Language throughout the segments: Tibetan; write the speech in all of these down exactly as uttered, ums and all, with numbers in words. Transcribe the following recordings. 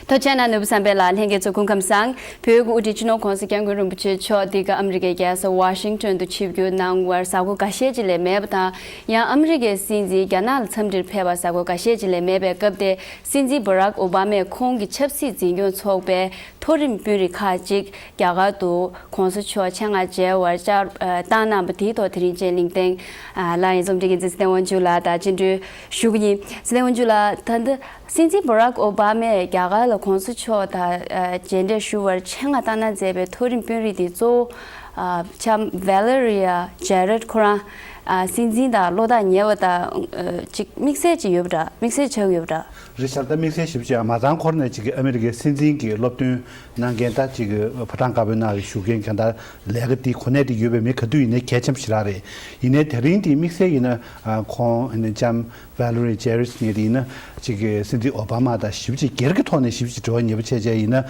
ཐོག་ཆེ་ན་ནོར་བུ་བསམ་འཕེལ་ལགས་ལྷན་རྒྱས་ཚོ་སྐུ་ཁམས་བཟང་། བོད་ཀྱི་དབུ་ཁྲིད་སྤྱི་ནོར་༸གོང་ས་༸སྐྱབས་མགོན་རིན་པོ་ཆེ་མཆོག་འདི་ག་ཨ་མི་རི་ཀའི་རྒྱལ་ས་ཝ་ཤིང་ཊོན་དུ་ཆིབས་བསྒྱུར་གནང་བར་གཟའ་འཁོར་འགའ་ཤས་ཅིག་ལས་མེད་པ་དང་། ཡང་ཨ་མི་རི་ཀའི་སྲིད་འཛིན་རྒྱ་ནག་ལ་འཚམས་འདྲིར་ཕེབས་པར་གཟའ་འཁོར་འགའ་ཤས་ཅིག་ལས་མེད་པའི་སྐབས་དེ། སྲིད་འཛིན་བྷ་རག་ཨོ་བྷ་མས་ཁོང་གི་ཆབ་སྲིད་འཛིན་སྐྱོང་ཚོགས་པའི་མཐོ་རིམ་དཔོན་རིགས་ཁག་ཅིག་རྒྱ་གར་དུ་༸གོང་ས་མཆོག་མཇལ་ཁ་བཅར་བར་བཅར་ཨ་བཏང་གནང་བ་དེའི་ཐོག་དེ་རིང་ཅན་གླིང་སྟེང་ཨ་ལ་ཡི་འཛོམས་སྒྲིག་འགན་འཛིན་ཚེ་བརྟན་དབང་ཕྱུག་ལགས་དང་བཅར་འདྲི་ཞུ་གི་ཡིན། ཚེ་བརྟན་དབང་ཕྱུག་ལགས། ད་ལྟ་སྲིད་འཛིན་བྷ་རག་ཨོ་བྷ་མས་རྒྱ་གར་ལ་༸གོང་ས་མཆོག་དང་ཨ་མཇལ་འཕྲད་ཞུ་བར་ཆེད་མངགས་བཏང་གནང་མཛད་པའི་མཐོ་རིམ་དཔོན་རིགས་དེ་གཙོ་བོ་ཨ་ལྕམ་ཝེ་ལེ་རི་ཡ་ཇེ་རེད་ཁོ་རང་ཨ་སྲིད་འཛིན་དང་བློ་ཐག་ཉེ་བ་དང་ཨ་ཅིག་དམིགས་བསལ་ཅིག་ཡོད་པ་འདྲ། དམིགས་བསལ་ཆགས་ཀྱི་ཡོད་པ་འདྲ། རེད་ཤག་ད་དམིགས་བསལ་ཞིབ་ཅིག་མ་ཚང་ཁོ་རང་ནས་ཅིག་གི་ཨ་མི་རི་ཀའི་སྲིད་འཛིན་གྱི་སློབ་སྟོན་གནང་མཁན་ད་ཅིག་གི་ཕོ་བྲང་དཀར་པོའི་ནང་གི་བཞུགས་མཁན་གང་ལྟར་ལས་ཀ་དེ་གོ་གནས་དེ་ཡོད་པའི་མི་ག་དུས་ཡིན་ནའི་གལ་ཆེན་པོ་ཞེ་དྲག་རེད། ཡིན་ནའི་དེ་རིང་དེ་དམིགས་བསལ་ཡིན་ན་ཨ་ཁོང་ཨ་ནི་ལྕམ་ཝེ་ལེ་རི་ཇེ་རེད་ངེད་དེ་ཡིན་ན་ཅིག་གི་སྲིད་འཛིན་ཨོ་བྷ་མ་དང་ཞིབ་ཅིག་སྒེར་གྱི་ཐོག་ནས་ཞིབ་ཅིག་དྲི་བ་ཉེ་པོ་བྱས་བྱས་ཡིན་ན་ཨ་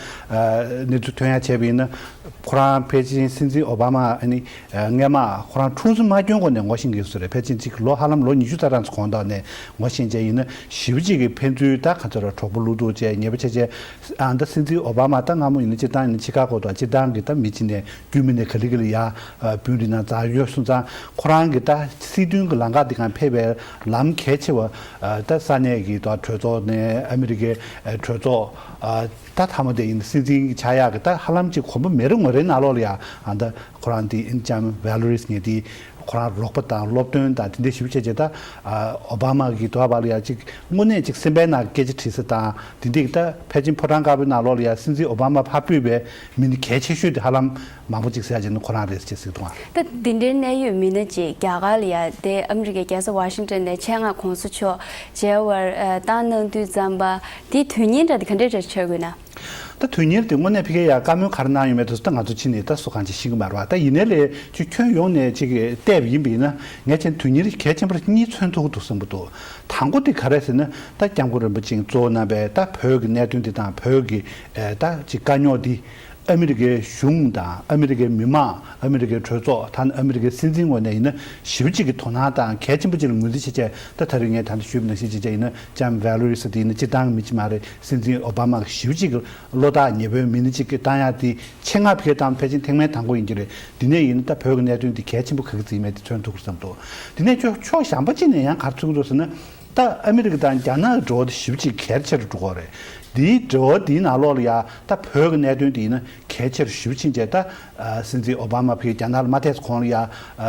གནས་ཚུལ་ཐོན་ཡ་བྱས་པ་ཡིན་ན་ཁོ་རང་ཕལ་ཆེར་སྲིད་འཛིན་ཨོ་བྷ་མ་ཨ་ནི་སྔས་མ་ཁོ་རང་འཁྲུངས་ས་མ་སྐྱོན་གོང་ནས་ངོ་ཤེས་ཀྱི་སུ་རེད། ཕལ་ཆེར་ཅིག་ལོ་ཧ་ལམ་ལོ་ཉི་ཤུ་རྩ་གྲངས་སུ་གོང་དག་ནས་ངོ་ཤེས་བྱས་ཡིན་ན་ཞིབ་ཅིག་གི་ཕན་ཚུན་ད་ག་ཚོད་ར་གྲོགས་པོ་ལུག་ལྡོག་བྱས་ཉེ་པོ་བྱས་བྱས་ཨ་ད་སྲིད་འཛིན་ཨོ་བྷ་མ་ད་སྔ་མོ་ཡིན་ན་སྤྱིར་བཏང་ཡིན་ན་ཆི་ཀ་གོ་དང་སྤྱིར་བཏང་གི་ད་མི་གཅིག་ནས་རྒྱུད་མི་ནས་ག་ལེ་ག་ལེ་ཡ་བོད་འདི་ན་འཛར་ཡོད་སོང་ཙང་ཁོ་རང་གི་ད་སྲིད་དོན་གྱི་ལམ་ཁ་འདི་གང་ཕེབས་པའི་ལམ་གལ་ཆེ་བ་ད་ས་གནས་ཀྱི་ད་གྲོས་ཚོགས་ནས་ཨ་མི་རི་ཀའི་གྲོས་ཚོགས་ད་མཐའ་མ་དེ་ཡིན་སྲིད་འཛིན་གྱི་ཆགས་ཡག་གི་ད་ཧ་ལམ་ཅིག་གོམ་པ་མེ་རི་ངོ་རེའི་ནང་ལོགས་ལ་ཡ་ཨ་ད། ཁོ་རང་དེ་ཨིན་ལྕམ་ཝེ་ལེ་རིས་ངེད་དེ་ཁོ་རང་རོགས་པ་དང་སློབ་སྟོན་དང་དེ་འདྲའི་ཞིབ་བྱས་བྱས་ད་ཨོ་བྷ་མ་གི་དོ་བ་ལ་ཡ་ཅིག་དངོས་གནས་ཅིག་སེམས་པའི་ནང་སྐད་ཆ་དྲིས་ས་དང་དེ་འདྲའི་ད་ཕལ་ཆེར་ཕོ་བྲང་དཀར་པོའི་ནང་ལོགས་ལ་ཡ་སྲིད་འཛིན་ཨོ་བྷ་མ་ཕར་སྤོས་པའི་མི་སྣ་གལ་ཆེ་ཤོས་དེ་ཧ་ལམ་མང་པོ་ཅིག་ཟེར་ཡ་ཅིག་ནི་ཁོ་རང་རེད་ཅེས་ཟེར་གི་འདུག་ཨ། ད་འདི་འདྲའི་གནད་ཡོད་མི་སྣ་ཅིག་རྒྱ་གར་ལ་ཡ་དེ་ཨ་མི་རི་ཀའི་རྒྱལ་ས་ཝ་ཤིང་ཊོན་ནས་ཆེད་མངགས་གོང་ས་མཆོག་མཇལ་བར་བཏང་གནང་དུས་ཙམ་པ་དེའི་དོན་སྙིང་འདྲ་དེ་ག་འདྲའི་འདྲ་ཆགས་དགོས་ན། ད་དོན་གཉེར་དེ་དངོས་གནས་ཕ་གིར་ཡང་བཀའ་མོལ་ག་རེ་གནང་ཡོད་མེད་དེ་ཚོ་ད་ང་ཚོ་ཕྱི་ནས་ད་སུ་གང་ཅིག་ཤེས་ཀྱི་མ་རེད་བ། ད་ཡིན་ནའི་ལས་ཅིག་ཁྱོན་ཡོངས་ནས་ཅིག་བལྟས་པ་ཡིན་པ་ཡིན་ན་ངས་བྱས་ན་དོན་གཉེར་གལ་ཆེན་པོ་གཉིས་མཚོན་ཐུབ་ཀྱི་འདུག་བསམ་གྱི་འདུག་དང་པོ་དེ་ག་རེ་ཟེར་ན་ད་སྐྱབས་མགོན་རིན་པོ་ཆེས་གཙོ་བོ་གནང་བའི་ད་བོད་ཀྱི་གནད་དོན་དེ་དང་བོད་ཀྱི་ད་ཅིག་དཀའ་རྙོག་འདི་ཨ་མི་རི་ཀའི་གཞུང་དང་ཨ་མི་རི་ཀའི་མི་མང་ཨ་མི་རི་ཀའི་གྲོས་ཚོགས་ད་ནི་ཨ་མི་རི་ཀའི་སྲིད་འཛིན་ངོས་ནས་ཡིན་ན་ཞེ་པོ་ཅིག་གི་དོ་སྣང་དང་གལ་ཆེན་པོ་ཅིག་ལ་ངོས་འཛིན་བྱེད་བྱས་ད་ད་རེས་ངས་ད་ལྟ་ཞུས་པ་ནང་བཞིན་བྱེད་བྱས་ཡིན་ན་ལྕམ་ཝེ་ལེ་རི་ས་དེ་ཡིན་ན་སྤྱིར་བཏང་གི་མི་གཅིག་མ་རེད། སྲིད་འཛིན་ཨོ་བྷ་མ་གི་ཞེ་པོ་ཅིག་གི་བློ་ཐག་ཉེ་པོའི་མི་སྣ་ཅིག་གི་བཏང་ཡག་དེ་ཆེད་མངགས་ཕེབས་བཏང་ཕལ་ཆེར་ཐེངས་མའི་དང་པོ་ཡིན་གྱི་རེད། འདི་ནས་ཡིན་ན་ད་བོད་ཀྱི་གནད་དོན་འདི་གལ་ཆེན་པོ་ག་གི་བརྩིས་མེད་དེ་མཚོན་ཐུབ་ཀྱི་བསམ་འདུག་དེ་ནས་ཕྱོགས་ཕྱོགས་གཞན་པ་ཅིག་ནས་ཡང་ག་རེ་མཚོན་གྱི་འདུག་ཟེར་ན། ད་ཨ་མི་རི་ཀ་དང་རྒྱ་ནག་གི་འབྲེལ་བ་དེ་ཞེ་པོ་ཅིག་གལ་ཆེ་རུ་འགྲོ་གི་རེད། འདིའི་འབྲེལ་བ་འདིའི་ནང་ལོགས་ལ་ཡང་ད་བོད་ཀྱི་གནད་དོན་འདི་ཡིན་ན་གལ་ཆེ་རུ་ཞེ་པོ་ཕྱིན་བྱས་ད་སྲིད་འཛིན་ཨོ་བྷ་མ་ཕ་གིར་རྒྱ་ནག་ལ་མ་ཐད་གོང་ལ་ཡང་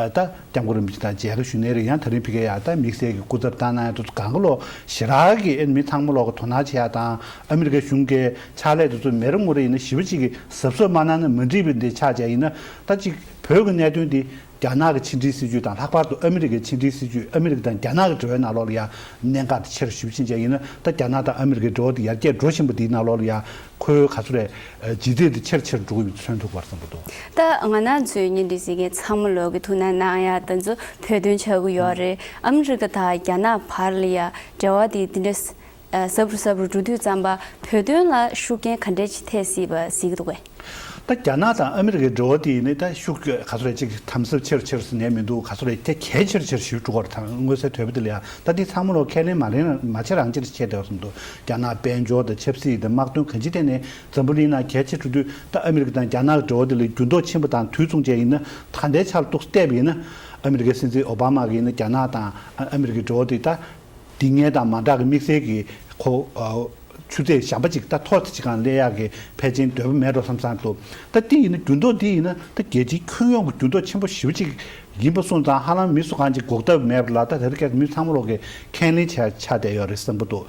ད་སྐྱབས་མགོན་རིན་པོ་ཆེ་དང་མཇལ་ཁ་ཞུས་ནའི་རེད། ཡང་ད་རིང་ཕ་གིར་ཡང་ད་དམིགས་བསལ་གྱི་སྐུ་ཚབ་བཏང་གནང་ཡག་དེ་ཚོ་གང་ག་ལོག་ཞེ་དྲག་གི་ཨ་ནི་མི་ཚང་མ་ལོག་གི་དོ་སྣང་བྱེད་ཡག་དང་ཨ་མི་རི་ཀའི་གཞུང་གི་ཕྱག་ལས་དེ་ཚོ་མེ་རི་ངོ་རེ་ཡིན་ན་ཞེ་པོ་ཅིག་གི་གཟབ་གཟབ་མ་གནང་ན་མ་འགྲིག་པ་འདི་ཆགས་བྱས་ཡིན་ན་ད་ཅིག་བོད་ཀྱི་གནད་དོན་འདི་རྒྱ་ནག་གི་ཕྱི་འབྲེལ་སྲིད་ཇུས་དང་ལྷག་པར་དུ་ཨ་མི་རི་ཀའི་ཕྱི་འབྲེལ་སྲིད་ཇུས་ཨ་མི་རི་ཀ་དང་རྒྱ་ནག་གི་འབྲེལ་བའི་ནང་ལོགས་ལ་ཡང་གནད་འགག་དེ་ཆེ་རུ་ཞེ་པོ་ཕྱིན་བྱས་ཡིན་ན་ད་རྒྱ་ནག་དང་ཨ་མི་རི་ཀའི་འབྲེལ་བ་དེ་ཡར་རྒྱས་འགྲོ་བཞིན་པ་དེའི་ནང་ལོགས་ལ་ཡང་ཁོའི་ག་ཚོད་རེད་ལྗིད་ཚད་དེ་ཆེ་རུ་ཆེ་རུ་འགྲོ་གི་ཡོད་པ་མཚོན་ཐུབ་པ་བསམ་གྱི་འདུག་ད་ང་རང་ཚོའི་བརྙན་འཕྲིན་གཟིགས་མཁན་ཚང་མ་ལོག་གི་ཐུགས་སྣང་གནང་ཡག་དེ་ཚོ་བོད་དོན་ཆགས་ཀྱི་ཡོད་རེད། ཨ་མི་རི་ཀ་དང་རྒྱ་ནག་བར་ལ་ཡང་འབྲེལ་བ་དེ་དེ་འདྲ་ཟབ་རུ་ཟབ་རུ་འགྲོ་དུས་ཙམ་པ་བོད་དོན་ལ་ཤུགས་རྐྱེན་ག་འདྲས་ཅིག་ཐེབས་སྲིད་པ་གཟིགས་ཀྱི་འདུག་གས། ད་རྒྱ་ནག་དང་ཨ་མི་རི་ཀའི་འབྲེལ་བ་དེ་ཡིན་ནའི་ད་ཤུགས་ག་ཚོད་རེད་ཅིག་དམ་ཟབ་ཆེ་རུ་ཆེ་རུ་ཟེར་ནས་མི་འདུག་ག་ཚོད་རེད་དེ་གལ་ཆེ་རུ་ཆེ་རུ་ཞིག་འགྲོ་གི་རེད། ད་མངོན་གསལ་དོད་པོ་དེ་ལ་ཡ་ད་འདི་ཚང་མ་ལོ་ཁས་ལེན་མ་ལེན་མ་བྱེད་རང་བྱེད་བྱས་བསྡད་པ་བཟོ་འདུག་རྒྱ་ནག་དཔལ་འབྱོར་དང་ཆབ་སྲིད་དང་དམག་དོན་གང་ཅིའི་ཐད་ནས་འཛམ་བུ་གླིང་ནང་གལ་ཆེ་འགྲོ་དུས་ད་ཨ་མི་རི་ཀ་དང་རྒྱ་ནག་གི་འབྲེལ་བ་དེ་ལ་འགྱུར་ལྡོག་ཕྱིན་པ་དང་དུས་མཚུངས་བྱས་ཡིན་ན་ད་ལྟའི་ཆར་གཏུགས་བལྟས་པ་ཡིན་ན་ཨ་མི་རི་ཀའི་སྲིད་འཛིན་ཨོ་བྷ་མ་གིས་ཡིན་ན་རྒྱ་ནག་དང་ཨ་མི་རི་ཀའི་འབྲེལ་བ་དེ་ད། འདི་སྔོན་དང་མ་འདྲ་གི་དམིགས་བསལ་གྱི་ཁོ་ཨ་ཆུ་ཚད་གཞན་པ་ཅིག་ད་མཐོ་ཙམ་ཅིག་གང་སླེབས་ཡག་གི་ཕལ་ཆེར་འདོད་པ་མེད་འགྲོ་བསམ་བསམ་འདུག་ད་འདི་ཡིན་ན་འགྱུར་ལྡོག་འདི་ཡིན་ན་ད་རྒྱལ་སྤྱིའི་ཁྱོན་ཡོངས་ཀྱི་འགྱུར་ལྡོག་ཆེན་པོ་ཞེ་པོ་ཅིག་ཡིན་པ་སོང་ཙང་ཧ་ལམ་མི་སུ་གང་ཅིག་འགོག་ཐབས་མེད་པ་ལ་ད་དེ་རིང་ཁ་སང་མི་ཚང་མ་ལོག་གི་ཁས་ལེན་བྱས་ཆགས་བསྡད་ཡོད་རེད་བསམ་གྱི་འདུག་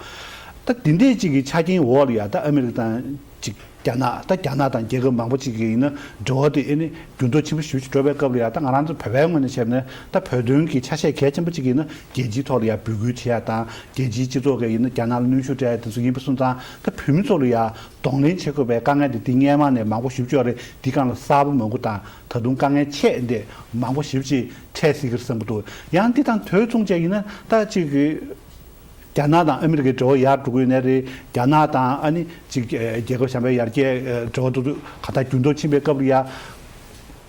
ད་འདི་འདྲས་ཅིག་གི་ཆ་རྐྱེན་འོག་ལ་ཡ་ད་ཨ་མི་རི་ཀ་དང་ཅིག་རྒྱ་ནག་ད་རྒྱ་ནག་དང་རྒྱལ་ཁབ་མང་པོ་ཅིག་གི་ཡིན་ན་འབྲེལ་བ་དེ་ཨེ་ནི་འགྱུར་ལྡོག་ཆེན་པོ་ཞེ་པོ་ཅིག་འགྲོ་བའི་སྐབས་ལ་ཡ་ད་ང་རང་ཚོ་བོད་པའི་ངོས་ནས་བྱས་ན་ད་བོད་དོན་གྱི་ཆ་ཤས་གལ་ཆེན་པོ་ཅིག་ཡིན་ན་རྒྱལ་སྤྱིའི་ཐོག་ལ་ཡ་འབོད་སྐུལ་བྱེད་ཡ་དང་རྒྱལ་སྤྱིའི་སྤྱི་ཚོགས་ཀྱི་ཡིན་ན་རྒྱ་ནག་ལ་གནོན་ཤུགས་སྤྲད་ཡ་དེ་ཚོ་ཡིན་པ་སོང་ཙང་ད་བོད་མི་ཚོ་ལ་ཡ་གདོང་ལེན་བྱེད་དགོས་པའི་དཀའ་ངལ་དེ་དེ་སྔས་མ་ནས་མང་པོ་ཞེ་པོ་ཅིག་ཡོད་རེད། དེ་སྒང་ལ་གསར་པ་མང་པོ་དང་ད་དུང་དཀའ་ངལ་ཆེ་འདི་མང་པོ་ཞེ་པོ་ཅིག་འཕྲད་སྲིད་ཀྱི་རེད་བསམ་གྱི་འདུག་ཡང་འདི་དང་དོད་མཚུངས་བྱས་ཡིན་ན་ད་ཅིག་གི་རྒྱ་ནག་དང་ཨ་མི་རི་ཀའི་འབྲེལ་བ་ཡར་འགྲོ་གི་ཡོད་ནའི་རེད། རྒྱ་ནག་དང་ཨ་ནི་ཅིག་ཨ་རྒྱལ་ཁབ་གཞན་པའི་ཡར་རྒྱས་ཨ་འབྲེལ་བ་དེ་ཚོ་ག་ད་འགྱུར་ལྡོག་ཕྱིན་པའི་སྐབས་ལ་ཡ་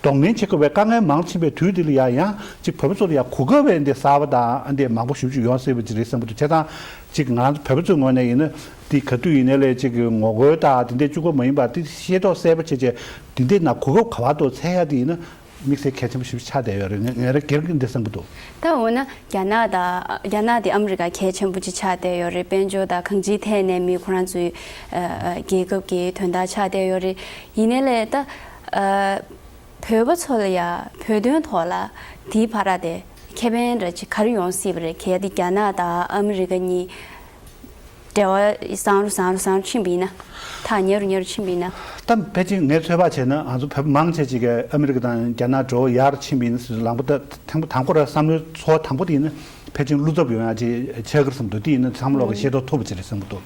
གདོང་ལེན་བྱེད་དགོས་པའི་དཀའ་ངལ་མང་ཕྱིན་པའི་དུས་འདི་ལ་ཡང་ཡང་ཅིག་བོད་པ་ཚོ་ལ་ཡང་གོ་སྐབས་འདི་གསར་པ་དང་འདི་མང་པོ་ཞེ་པོ་ཅིག་ཡོང་སྲིད་པ་ཅིག་རེད་བསམ་གྱི་འདུག་བྱས་ཙང་ཅིག་ང་རང་ཚོ་བོད་པ་ཚོའི་ངོས་ནས་ཡིན་ན་འདི་ག་དུས་ཡིན་ནའི་ལས་ཅིག་ངོ་རྒོལ་དང་འདི་འདྲའི་བཅུག་པ་མ་ཡིན་པར་འདི་ཤེས་རྟོགས་གསལ་པོ་བྱས་བྱས་འདི་འདྲའི་ནང་གོ་སྐབས་ག་པར་འདུག་འཚོལ་ཡ་འདི་ཡིན་ན་དམིགས་བསལ་གལ་ཆེན་པོ་ཞེ་པོ་ཅིག་ཆགས་བསྡད་ཡོད་རེད། ངས་ངས་རང་སྒེར་གྱི་འདི་བསམ་གྱི་འདུག་ད་འོ་ན་རྒྱ་ནག་དང་རྒྱ་ནག་དེ་ཨ་མི་རི་ཀ་གལ་ཆེན་པོ་ཅིག་ཆགས་བསྡད་ཡོད་རེད། དཔལ་འབྱོར་དང་གང་ཅིའི་ཐད་ནས་མི་ཁོ་རང་ཚོའི་ཨ་ཨ་རྒྱལ་ཁབ་ཀྱི་དོན་དག་ཆགས་བསྡད་ཡོད་རེད། ཡིན་ནའི་ལས་ད་ཨ་བོད་པ་ཚོ་ལ་ཡ་བོད་དོན་ཐོག་ལ་དེའི་བར་དེ་ཁེ་ཕན་འདྲ་ཅིག་ག་རེ་ཡོང་སྲིད་པ་རེད། གལ་ཏེ་རྒྱ་ནག་དང་ཨ་མི་རི་ཀ་གཉིས་འབྲེལ་བ་བཟང་རུ་བཟང་རུ་བཟང་རུ་ཕྱིན་པ་ཡིན་ན། ཐག་ཉེ་རུ་ཉེ་རུ་ཕྱིན་པ་ཡིན་ན། ད་ཕལ་ཆེར་ངས་ཚོད་དཔག་བྱས་ན་ང་ཚོ་བོད་པ་མང་ཆེ་ཅིག་གིས་ཨ་མི་རི་ཀ་དང་རྒྱ་ནག་འབྲེལ་བ་ཡག་རུ་ཕྱིན་པ་ཡིན་ཟེར་ལམ་བུ་ད་ཐེངས་པ་དང་པོ་ར་བསམ་བློའི་ཚོར་བ་དང་པོ་དེ་ཡིན་ན་ཕལ་ཆེར་བློ་འཚབ་ཡོང་ཡ་ཅིག་ཆགས་ཀྱི་རེད་བསམ་འདུག་དེ་ཡིན་ན་ཚང་མ་ལོག་གི་ཤེས་རྟོགས་ཐུབ་པ་ཅིག་རེད་བསམ་གྱི་འདུག་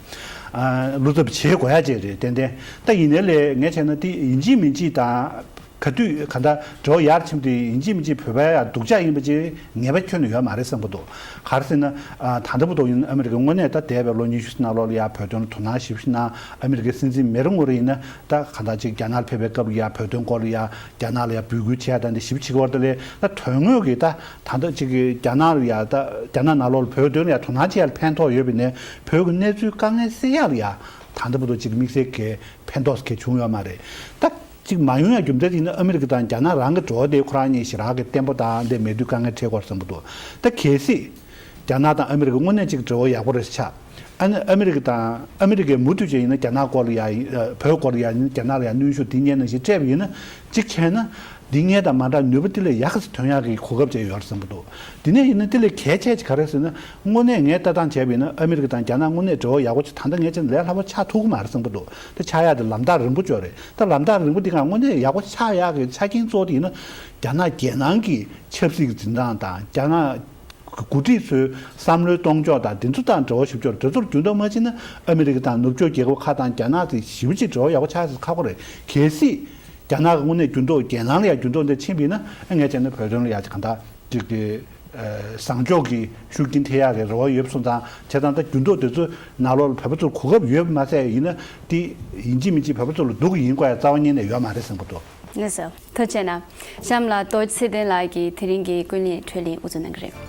ཨ། བློ་འཚབ་བྱེད་དགོས་ཡ་ཅིག་རེད་ཏན་ཏན། ད་ཡིན་ནའི་ལས་ངས་བྱས་ན་དེ་ཡིན་གཅིག་མིན་གཅིག་དང་། ག་དུས་ག་འདྲ་འབྲེལ་བ་ཡར་ཕྱིན་དུས་ཡིན་གཅིག་མིན་གཅིག་བོད་པའི་ཡང་སྡུག་ཅག་ཡིན་པ་ཅིག་ངེས་པ་ཁྱོན་ནས་ཡོད་མ་རེད་བསམ་གྱི་འདུག་ག་རེ་ཟེར་ན། ཨ། ད་ལྟ་བར་དུ་ཡིན་ཨ་མི་རི་ཀའི་དངོས་གནས་ད་འདས་པའི་ལོ་ཉི་ཤུ་ཙམ་ནང་ལོགས་ལ་ཡང་བོད་དོན་ལ་དོ་སྣང་ཞེ་པོ་ཅིག་གནང་། ཨ་མི་རི་ཀའི་སྲིད་འཛིན་མེ་རོ་ངོ་རེ་ཡིན་ན་ད་ག་འདྲ་ཅིག་རྒྱ་ནག་ལ་ཕེབས་པའི་སྐབས་ལ་ཡང་བོད་དོན་སྐོར་ལ་ཡང་རྒྱ་ནག་ལ་ཡང་འབོད་སྐུལ་བྱས་ཡ་ད་འདི་ཞེ་པོ་ཅིག་གི་བར་དུ་ལས་ད་དོན་དངོས་ཀྱི་ད་ད་ལྟ་ཅིག་གི་རྒྱ་ནག་ལ་ཡང་ད་རྒྱ་ནག་ནང་ལོགས་ལ་བོད་དོན་ལ་ཡང་དོ་སྣང་བྱེད་ཡ་ལ་ཕན་ཐོགས་ཡོད་པ་ཡིན་ནའི་བོད་ཀྱི་གནས་ཚུལ་དཀའ་ངལ་སེལ་ཡ་ལ་ཡང་ད་ལྟ་བར་དུ་ཅིག་དམིགས་བསལ་གྱི་ཕན་ཐོགས་གང་ཡང་བྱུང་ཡོད་མ་རེད་ད། གཅིག་མ་ཡོང་ཡ་རྒྱུ་མཚན་དེ་ཡིན་ན་ཨ་མི་རི་ཀ་དང་རྒྱ་ནག་རང་གི་འབྲེལ་བ་དེ་ཁོ་རང་གཉིས་ཞེ་དྲག་གི་བརྟན་པོ་དང་འདི་མེད་དུས་དཀའ་ངལ་འཕྲད་ཀྱི་ཡོད་རེད་བསམ་གྱི་འདུག་ད་གལ་སྲིད་རྒྱ་ནག་དང་ཨ་མི་རི་ཀ་དངོས་གནས་གཅིག་འབྲེལ་བ་ཡག་པོ་རེད་ཆགས། ཨ་ནི་ཨ་མི་རི་ཀ་དང་ཨ་མི་རི་ཀའི་མུ་མཐུད་བྱས་ཡིན་ན་རྒྱ་ནག་སྐོར་ལ་ཡ་ཡིན། ཨ། བོད་སྐོར་ལ་ཡ་ཡིན། རྒྱ་ནག་ལ་ཡ་གནོན་ཤུགས་འདི་སྔོན་ནང་བཞིན་སྤྲད་པ་ཡིན་ན་གཅིག་བྱས་ན་འདི་སྔོན་དང་མ་འདྲ་ནུས་པ་དེ་ལས་ཡག་ག་ཚོད་ཐོན་ཡག་གི་གོ་སྐབས་ཅིག་ཡོད་རེད་བསམ་གྱི་འདུག་དེ་ནས་ཡིན་ན་དེ་ལས་གལ་ཆེ་ཅིག་ག་རེ་ཟེར་ན། དངོས་གནས་ངས་ལྟ་སྟངས་བྱས་པ་ཡིན་ན་ཨ་མི་རི་ཀ་དང་རྒྱ་ནག་དངོས་གནས་འབྲེལ་བ་ཡག་པོ་ཅིག་ད་ལྟ་ངས་བྱས་ན་ལས་སླ་པོ་ཆགས་ཐུབ་ཀྱི་མ་རེད་བསམ་གྱི་འདུག་དེ་ཆགས་ཡག་དེ་ལམ་ཐག་རིང་པོ་ཅིག་ཡོད་རེད། ད་ལམ་ཐག་རིང་པོ་འདི་ག་དངོས་གནས་ཡག་པོ་ཆགས་ཡག་གི་ཆ་རྐྱེན་གཙོ་བོ་དེ་ཡིན་ན་རྒྱ་ནག་རྒྱལ་ནང་གི་ཆབ་སྲིད་ཀྱི་འཛིན་སྟངས་དང་རྒྱ་ནག་འགོ་ཁྲིད་ཚོའི་བསམ་བློའི་གཏོང་ཕྱོགས་དང་དེ་ཚོ་དང་འབྲེལ་བ་ཞིབ་ཕྱོགས་དེ་ཚོར་འགྱུར་ལྡོག་མ་ཕྱིན་ན་ཨ་མི་རི་ཀ་དང་ནུབ་ཕྱོགས་རྒྱལ་ཁབ་ཁག་དང་རྒྱ་ནག་དེ་ཞེ་པོ་ཅིག་འབྲེལ་བ་ཡག་པོ་ཆགས་ཡག་ཁག་པོ་རེད། གལ་སྲིད་རྒྱ་ནག་གི་དངོས་གནས་འགྱུར་ལྡོག་རྒྱལ་ནང་ལ་ཡང་འགྱུར་ལྡོག་འདི་ཕྱིན་པ་ཡིན་ན་ཨ་ངས་བྱས་ན་བོད་དོན་ལ་ཡང་གང་ལྟར་ཅིག་གི་ཨ་བཟང་ཕྱོགས་ཀྱི་ཤུགས་རྐྱེན་ཐེབས་ཡག་གི་རེ་བ་ཡོད་པ་སོང་ཙང་བྱས་ཙང་ད་འགྱུར་ལྡོག་དེ་ཚོ་ནང་ལོགས་ལ་བོད་པ་ཚོར་གོ་སྐབས་ཡོད་པ་མ་ཟད་ཡིན་ན་དེ་ཡིན་གཅིག་མིན་གཅིག་བོད་པ་ཚོ་ལ་སྡུག་གི་ཡིན་དགོས་ཡ་རྩ་བ་ཉིད་ནས་ཡོད་མ་རེད་བསམ་གྱི་འདུག་ལགས་སོ། ཐུགས་རྗེ་གནང་། གཤམ་ལ་རྡོ་རྗེ་ཚེ་བརྟན་ལགས་ཀྱིས་དེ་རིང་གི་ཀུན་གླེང་འཕྲོས་ལེན་དབུ་འཛུགས་གནང་གི་རེད།